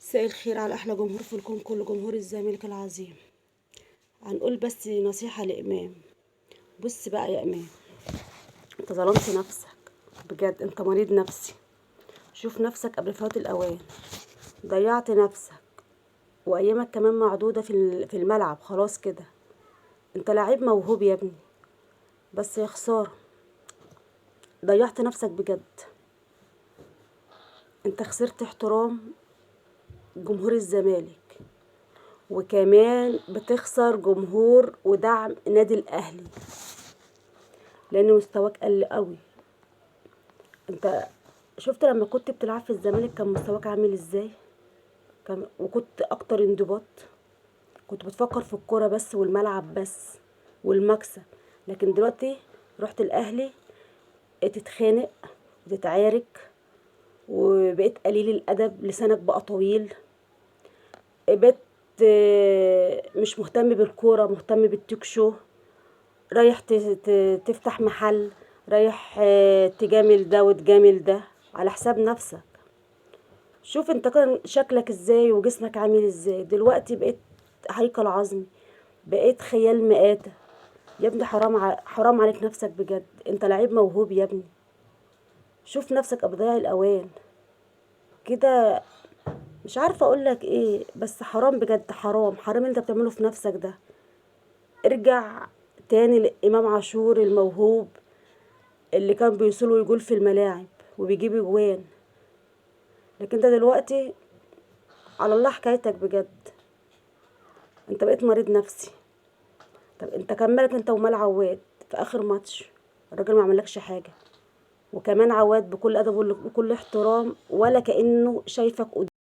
مساء الخير على احلى جمهور في الكون كله، جمهور الزمالك العظيم. هنقول بس نصيحة لإمام. بص بقى يا إمام، انت ظلمت نفسك بجد، انت مريض نفسي. شوف نفسك قبل فوات الأوان، ضيعت نفسك وأيامك كمان معدودة في الملعب. خلاص كده، انت لعيب موهوب يا ابني، بس يا خسارة ضيعت نفسك بجد. انت خسرت احترام جمهور الزمالك، وكمان بتخسر جمهور ودعم نادي الاهلي، لان مستواك قل قوي. انت شفت لما كنت بتلعب في الزمالك كان مستواك عامل ازاي؟ كان وكنت اكتر انضباط، كنت بتفكر في الكرة بس والملعب بس والمكسب. لكن دلوقتي رحت الاهلي تتخانق وتتعارك، وبقيت قليل الادب، لسانك بقى طويل، بقيت مش مهتم بالكورة، مهتم بالتوك شو. رايح تفتح محل، رايح تجامل ده وتجامل ده على حساب نفسك. شوف انت كان شكلك ازاي وجسمك عامل ازاي، دلوقتي بقيت هيكل عظمي، بقيت خيال مآتة. يا ابني حرام عليك نفسك بجد، انت لعيب موهوب يا ابني. شوف نفسك قبل ضياع الاوان كده. مش عارفه اقول لك ايه، بس حرام بجد، حرام حرام اللي انت بتعمله في نفسك ده. ارجع تاني لامام عاشور الموهوب اللي كان بيصول ويجول في الملاعب وبيجيب اجوان. لكن انت دلوقتي على الله حكايتك بجد، انت بقيت مريض نفسي. طب انت كان مالك انت ومال عواد في اخر ماتش؟ الراجل ما عملكش حاجة، وكمان عواد بكل ادب وكل احترام ولا كانه شايفك قدامه.